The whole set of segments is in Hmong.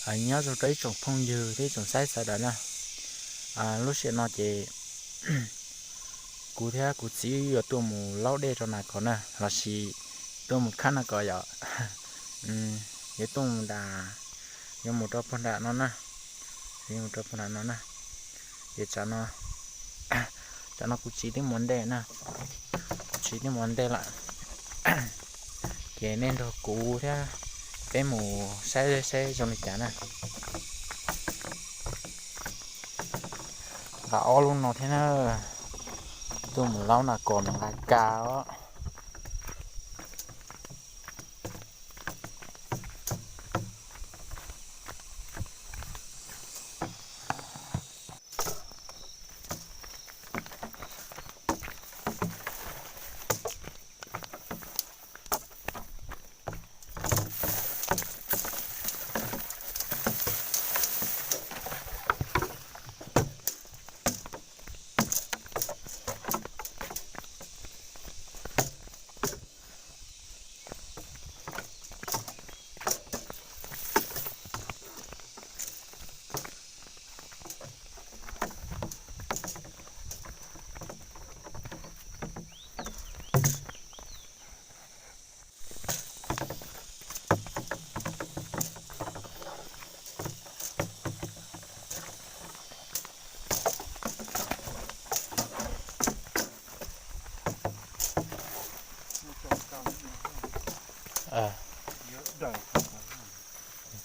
Nyob zoo rau ib tsoom phooj ywg thiab ib tsoom saib sawv daws na. Lub sij hawm no ces kuv thiab kuv txiv yuav tuaj mus laub dej rau nas kos na, lossis tuaj mus khab nas kos yom. Yuav tuaj mus nram, yuav mus rau puag nram no na, yuav mus rau puag nram no na. Ces tsam no, tsam no kuv txiv twb mus ntej na, kuv txiv twb mus ntej lawm. Ces nej nrog kuv thiab peb mus saib saib zoo li cas na. Nqa ob lub no thiab na, tuaj mus laub nas kos mas nqa kas os.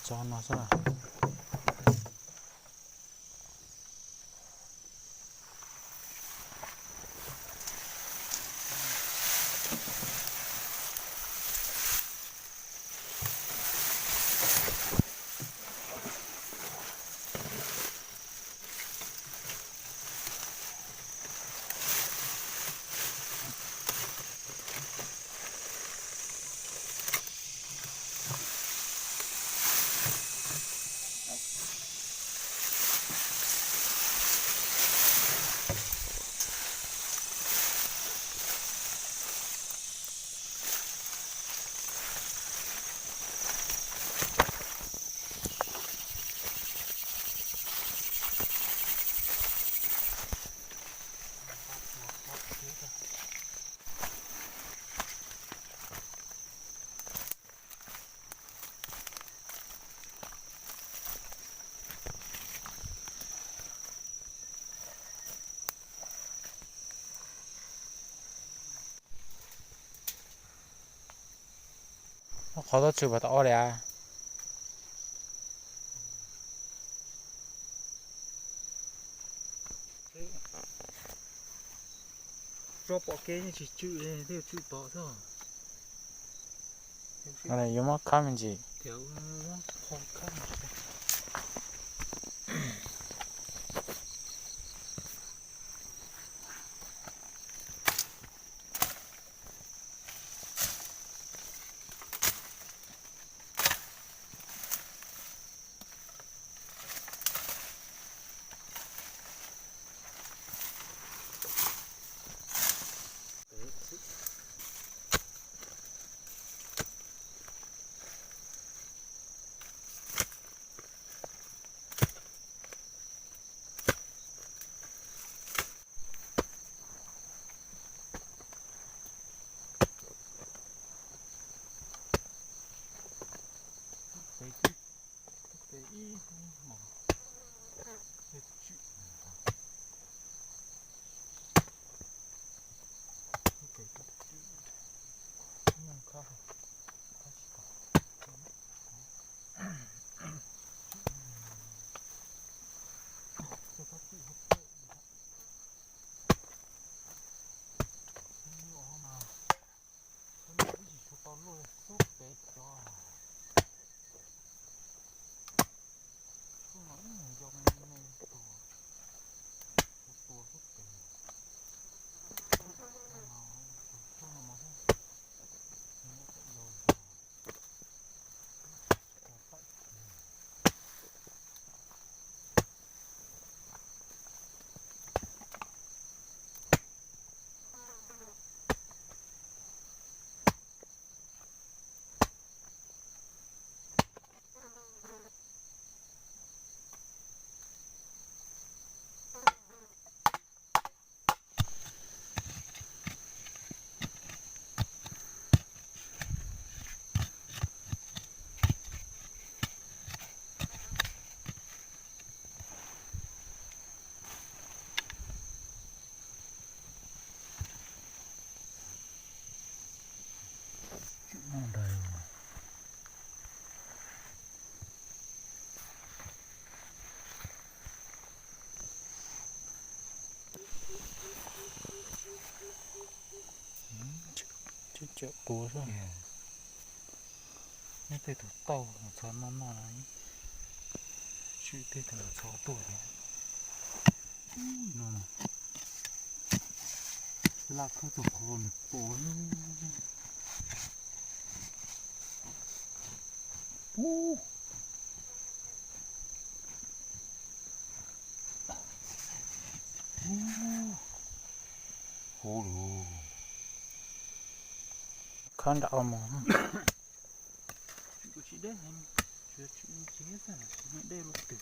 Tso no xwb. Qhov toj tswm puas tau ob li a? Tso pom kev yeej tsis tswm li, twb tswm tom xwb. Yuav muab khab me ntsis. Qus xwb. Nyob tej tus tauj mus txog noj noj no, tsis tej tus mus txog tuaj thiab. No, laj khawb txog qhov nws pom. Ub, ub, huv lug. Khawb nram ua mus. Tsis deb, tsis deb lub twg.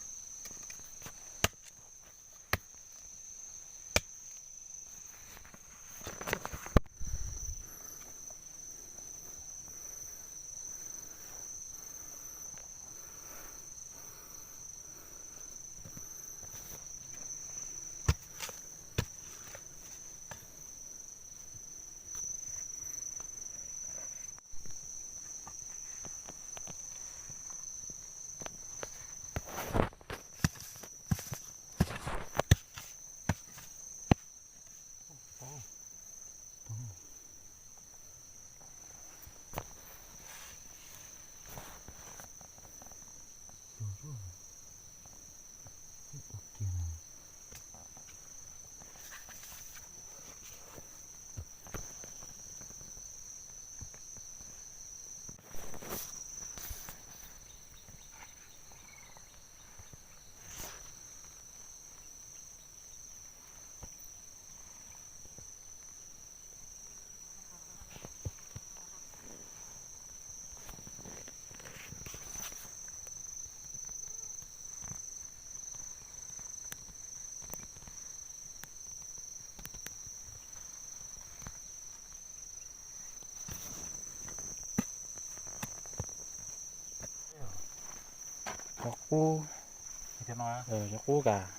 Cov qub,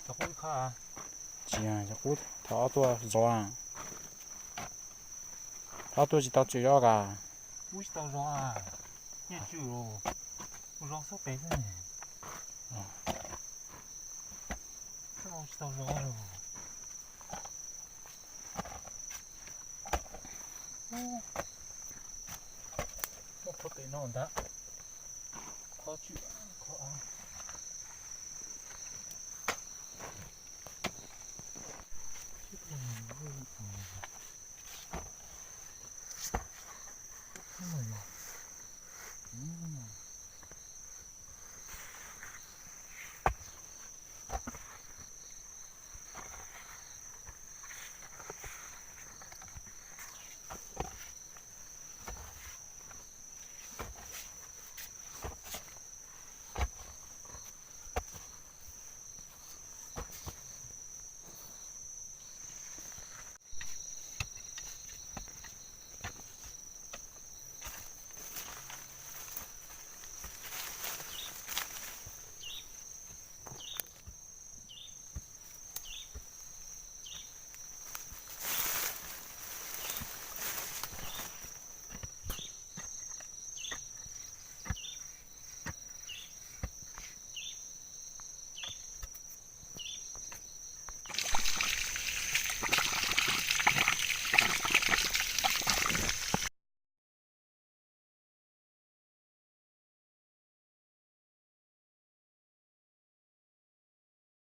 cov qub kas. Tsis, cov qub thaum ob tuaj zov, ob tuaj tsis tau tswm zov kas. Muaj qhov pem no ntag, qhov tswm, qhov av.